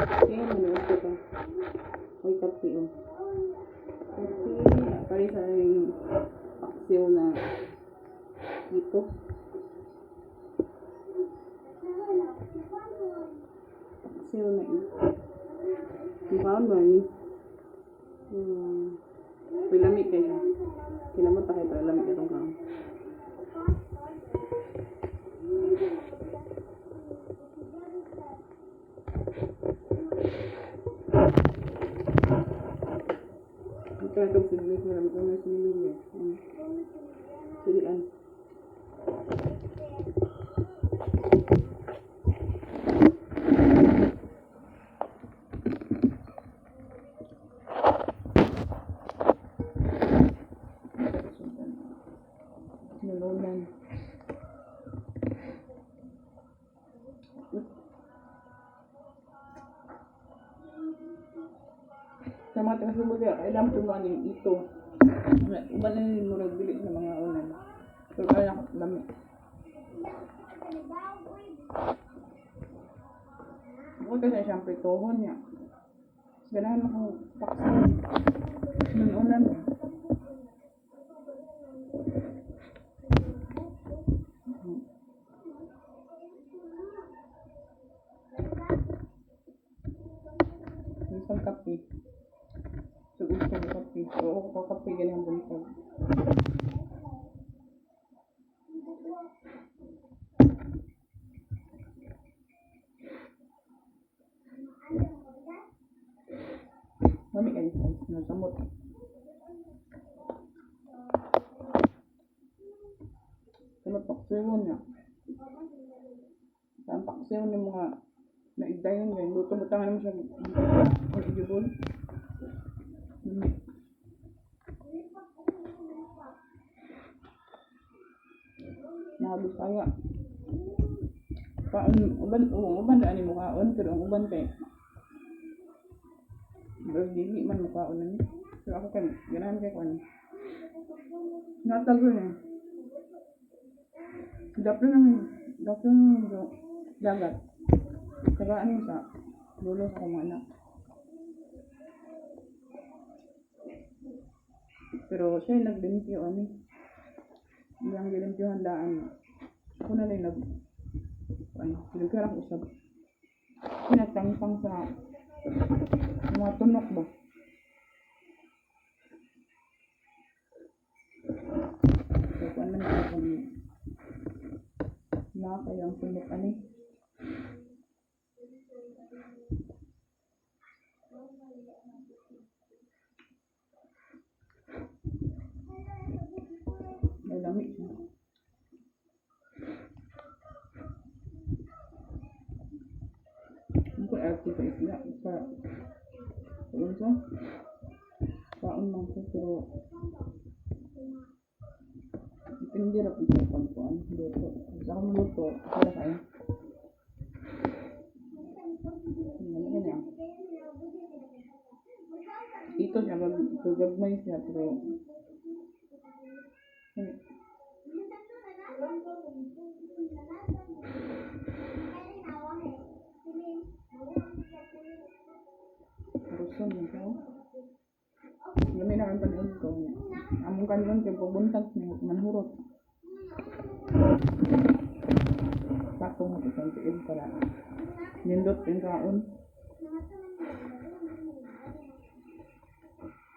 Kaya manood ko ka. Uy, kape oh. Kape. Pare sa yung paksiw na dito. Paksiw na ito. Ang ba ni? Pilamig kayo. Kinamot pa kayo para lamig itong kaon. Ito itong sinimig. Marami ko na sinimig eh. Silian. Nalunan. Sa mga taga-Subo kaya, kailangan tumaan yung ito. Uban na yung murag dili sa mga unan. Pero kaya ako, lami. Ako kasi siyang pritohon niya. Mas ganahan ako paksa. Nununan ba? Isang kape. So, gusto ko kape. Oo, ako kakape ganyan buntag. Lami kayo guys. Nasamot. Samot paksiw niya. Ang paksiw ni mga naigdayon ganyan. Luto mo tangan mo siya. Or ijubol. Lami. Nakabisaya. Kaon, uban, oo, uban na ani mukaon, pero ang uban kay pero dili man mukaon na ni. Pero ako kay, ganahan kay ko ani. Natago niya. Daplo ng dagat. Tagaan sa dulo sa akong mga anak. Pero siya yung naglimpyo ani. Iyang gilimpyohan daan. Ako na lang nag ay, gilimpyohan ako usab. Pinatangtang sa mga tunok ba? So, kuan man ako ni na kayo ang tunok ani. May lami siya. Ang ko arte sa isla sa unsa? Kaon man ko pero depende ra pud sa kuan kuan luto. Sa akong luto, para kayo. Ano niya? Ito siya, gagmay siya, pero ano, Ruson man siya. Oh. Lami na ang panood ko. Among kanon kay pagbuntag ni manhurot. Patong na sa tiil para nindot yung kaon.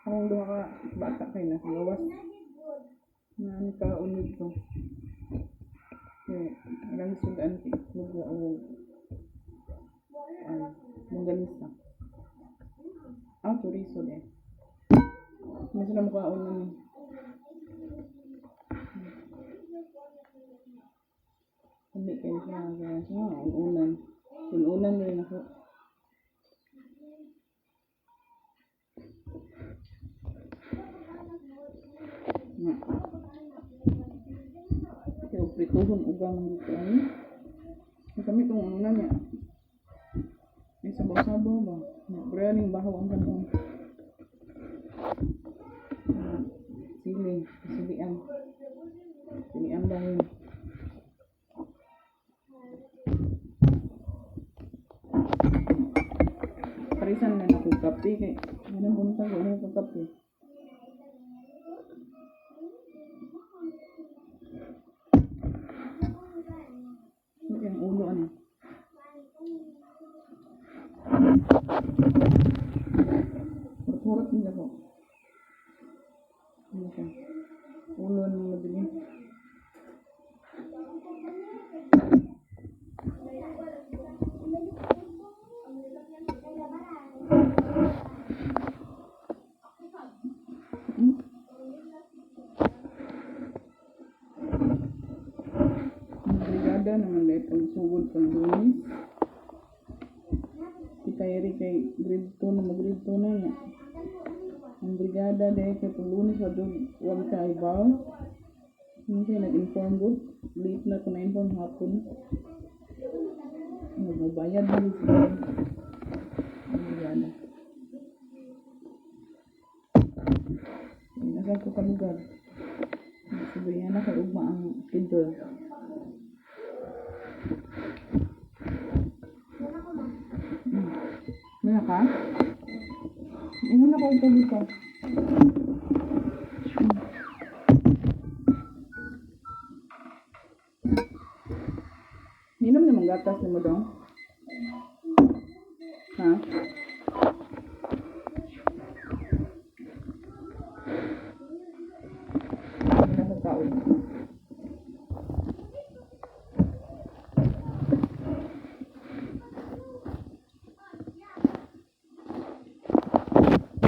Akong duha ka bata kay nasa gawas. Na ni kaon dito. Kay ilang sudan kay itlog o mangganisa. Ah, chorizo eh. May sila mukhaon na ni. Hindi kayo siya. Kaya siya, unan. Unan rin ako. Nga. Kaya prituhon ugang dito. Ano? Kami itong unan niya. May sabaw-sabaw ba? Pero yung bahaw ang kanon. Sili. Silian. Silian dahil. Parisan na ako kape kay anong buntag wala ko kape. Ano yung ulo ano? Hurot-hurot nila ko. Ano siya? Ulo ng nabili. Ang brigada naman dahil pagsugod pag Lunes. Si Kyrie kay grade 2 na, mag grade 2 na niya. Ang brigada dahil kay pag Lunes wa jud wag ka ibaw. Hindi siya nag-inform good. Late na ko na-inform hapon. Nagbabayad na sila. Ang brigada. Nasa ko ka lugar. Si Brianna kay ugma ang schedule. Wala ka? Inom na kayo tubig ko. Inom naman gatas ni mo dong.